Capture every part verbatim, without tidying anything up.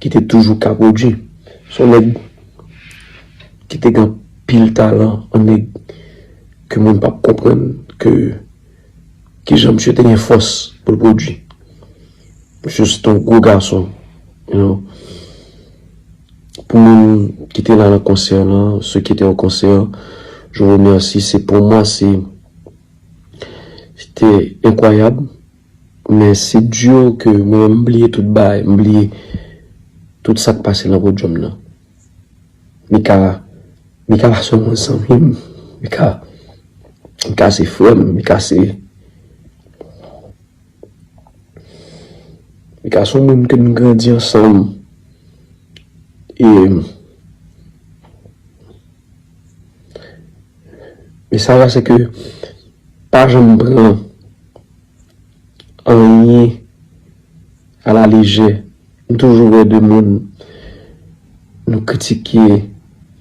li te toujou ka pwodui. Se yon nèg ki te gen anpil talan, yon nèg ke moun p ap konprann ke kijan misye te gen fòs pou l pwodui. Misye se te yon gwo gason, you know. Pou moun ki te la nan konsè lan, ceux qui étaient au concert, je vous remercie. C'est, pour moi, c'est, c'était incroyable. Men se di ke mwen menm m bliye tout bagay, m bliye tout sa k pase nan podyòm nan. Mika, Mika pa sèlman zanmi m, Mika, Mika se frè m, Mika se, Mika se yon moun ke n grandi ansanm. E mesaj la se ke pa janm pran anyen a la lejè. M toujou wè de moun nou kritike,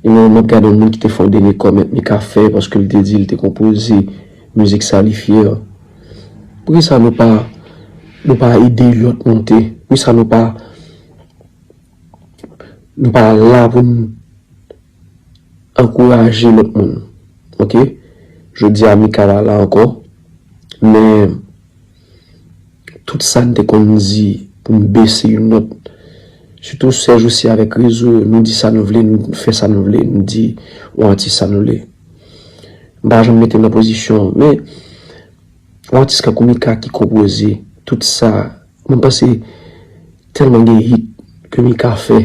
e mwen m ap gade yon moun ki te fè yon dènye kòmèt Mika fè paske l te di l te konpoze mizik sa li fyè. Poukisa nou pa, nou pa ede lòt monte? Poukisa nou pa, nou pa la pou n ankouraje lòt moun? Oke? Jodi a Mika pa la ankò, men tout sa n te konn di pou n bese yon nòt, sitou sèjousi avèk rezo, nou di sa nou vle, nou fè sa nou vle, nou di yon atis sa nou vle. M pa janm mete nan pozisyon, men yon atis kankou Mika ki konpoze tout sa, mwen panse tèlman gen hit ke Mika fè.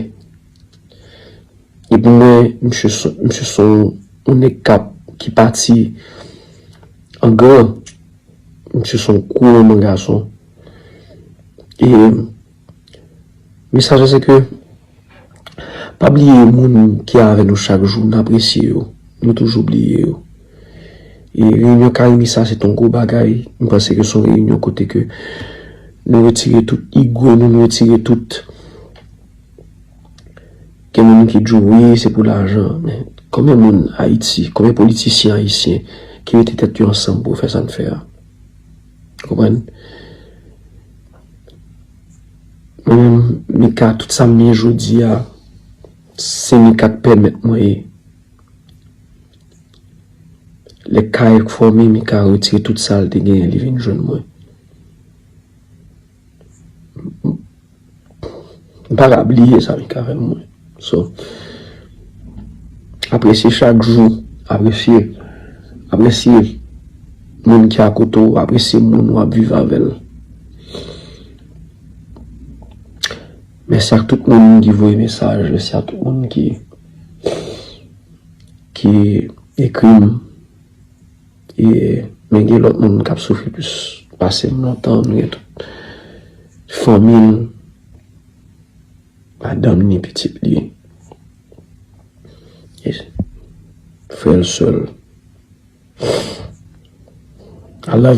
Epi mwen, misye se, misye se yon, yon nèg k ap, ki pati an gran. Misye se yon gwo manman gason. E mesaj la se ke pa bliye moun ki avè nou chak jou, n apresye yo. Nou toujou bliye yo. E reyinyon Kayimi sa se t yon gwo bagay. M panse ke se yon reyinyon kote ke nou retire tout ego nou, nou retire tout Gen moun ki di w, wi, se pou lajan. Men konbyen moun Ayiti, konbyen politisyen ayisyen ki mete tèt yo ansanm pou yo fè sa n fè a? Konprann? Mwen menm, Mika, tout sa m ye jodi a, se Mika k pèmèt mwen ye. Lè kay fòme, Mika retire tout sa l te genyen, li vin jwenn mwen. M pa ka bliye sa Mika fè pou mwen. So, apresye chak jou, apresye, apresye moun ki akote w, apresye moun w ap viv avè l. Mèsi ak tout moun ki voye mesaj, mèsi ak tout moun ki, ki ekri m. E, men gen lòt moun k ap soufri plis pase m lontan, nou gen tout fanmi l, madanm ni pitit li. E frè l, sè l. I love